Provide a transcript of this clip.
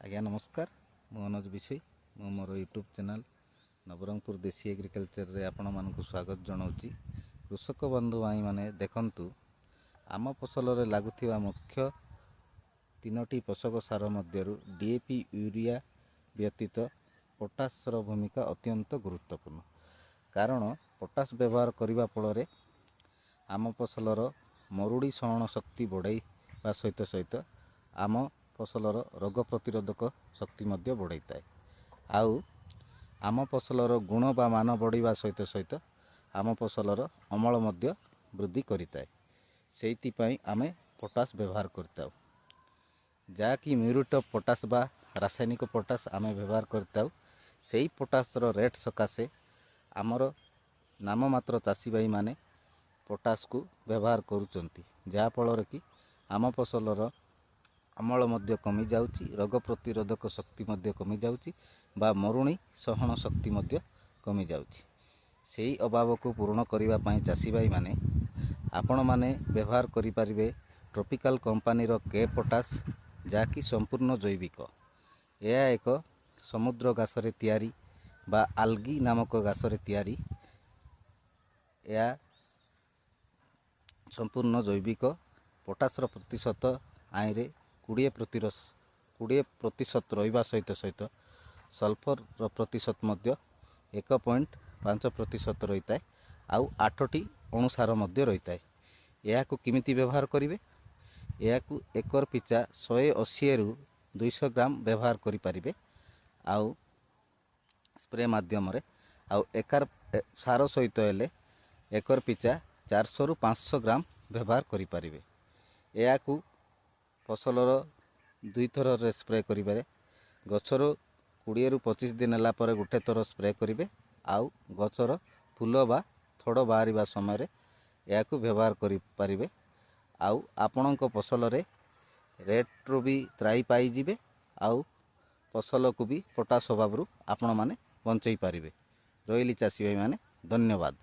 ଆଜ୍ଞା ନମସ୍କାର, ମୁଁ ଅନୁଜ ବିଷୋଇ। ମୁଁ ମୋର ୟୁଟ୍ୟୁବ୍ ଚ୍ୟାନେଲ୍ ନବରଙ୍ଗପୁର ଦେଶୀ ଏଗ୍ରିକଲଚରରେ ଆପଣମାନଙ୍କୁ ସ୍ୱାଗତ ଜଣାଉଛି। କୃଷକ ବନ୍ଧୁ ଭାଇମାନେ, ଦେଖନ୍ତୁ, ଆମ ଫସଲରେ ଲାଗୁଥିବା ମୁଖ୍ୟ ତିନୋଟି ପୋଷକ ସାର ମଧ୍ୟରୁ ଡିଏପି, ୟୁରିଆ ବ୍ୟତୀତ ପଟାସର ଭୂମିକା ଅତ୍ୟନ୍ତ ଗୁରୁତ୍ୱପୂର୍ଣ୍ଣ। କାରଣ ପଟାସ ବ୍ୟବହାର କରିବା ଫଳରେ ଆମ ଫସଲର ମରୁଡ଼ି ସହନ ଶକ୍ତି ବଢ଼ାଇବା ସହିତ ସହିତ ଆମ ଫସଲର ରୋଗ ପ୍ରତିରୋଧକ ଶକ୍ତି ମଧ୍ୟ ବଢ଼ାଇଥାଏ। ଆଉ ଆମ ଫସଲର ଗୁଣ ବା ମାନ ବଢ଼ିବା ସହିତ ସହିତ ଆମ ଫସଲର ଅମଳ ମଧ୍ୟ ବୃଦ୍ଧି କରିଥାଏ। ସେଇଥିପାଇଁ ଆମେ ପଟାସ ବ୍ୟବହାର କରିଥାଉ, ଯାହାକି ମ୍ୟୁରେଟ୍ ଅଫ୍ ପଟାସ ବା ରାସାୟନିକ ପଟାସ ଆମେ ବ୍ୟବହାର କରିଥାଉ। ସେଇ ପଟାସର ରେଟ୍ ସକାଶେ ଆମର ନାମମାତ୍ର ଚାଷୀ ଭାଇମାନେ ପଟାସକୁ ବ୍ୟବହାର କରୁଛନ୍ତି, ଯାହାଫଳରେ କି ଆମ ଫସଲର ଅମଳ ମଧ୍ୟ କମିଯାଉଛି, ରୋଗ ପ୍ରତିରୋଧକ ଶକ୍ତି ମଧ୍ୟ କମିଯାଉଛି ବା ମରୁଡ଼ି ସହନ ଶକ୍ତି ମଧ୍ୟ କମିଯାଉଛି। ସେଇ ଅଭାବକୁ ପୂରଣ କରିବା ପାଇଁ ଚାଷୀ ଭାଇମାନେ, ଆପଣମାନେ ବ୍ୟବହାର କରିପାରିବେ ଟ୍ରପିକାଲ କମ୍ପାନୀର କେ ପଟାସ, ଯାହାକି ସମ୍ପୂର୍ଣ୍ଣ ଜୈବିକ। ଏହା ଏକ ସମୁଦ୍ର ଘାସରେ ତିଆରି ବା ଆଲଗି ନାମକ ଘାସରେ ତିଆରି। ଏହା ସମ୍ପୂର୍ଣ୍ଣ ଜୈବିକ। ପଟାସର ପ୍ରତିଶତ ଆଇରେ 20% ରହିବା ସହିତ ସହିତ ସଲଫରର ପ୍ରତିଶତ ମଧ୍ୟ 1.5% ରହିଥାଏ ଆଉ 8ଟି ଅଣୁସାର ମଧ୍ୟ ରହିଥାଏ। ଏହାକୁ କେମିତି ବ୍ୟବହାର କରିବେ? ଏହାକୁ ଏକର ପିଛା 180ରୁ 200 ଗ୍ରାମ ବ୍ୟବହାର କରିପାରିବେ ଆଉ ସ୍ପ୍ରେ ମାଧ୍ୟମରେ। ଆଉ ଏକାର ସାର ସହିତ ହେଲେ ଏକର ପିଛା 400ରୁ 500 ଗ୍ରାମ ବ୍ୟବହାର କରିପାରିବେ। ଏହାକୁ ଫସଲର ଦୁଇଥରରେ ସ୍ପ୍ରେ କରିବାରେ, ଗଛରୁ 20ରୁ 25 ଦିନ ହେଲା ପରେ ଗୋଟେ ଥର ସ୍ପ୍ରେ କରିବେ ଆଉ ଗଛର ଫୁଲ ବା ଥୋଡ଼ ବାହାରିବା ସମୟରେ ଏହାକୁ ବ୍ୟବହାର କରିପାରିବେ। ଆଉ ଆପଣଙ୍କ ଫସଲରେ ରେଟ୍ରୁ ବି ତ୍ରାହି ପାଇଯିବେ ଆଉ ଫସଲକୁ ବି ପଟାସ ଅଭାବରୁ ଆପଣମାନେ ବଞ୍ଚେଇ ପାରିବେ। ରହିଲି ଚାଷୀ ଭାଇମାନେ, ଧନ୍ୟବାଦ।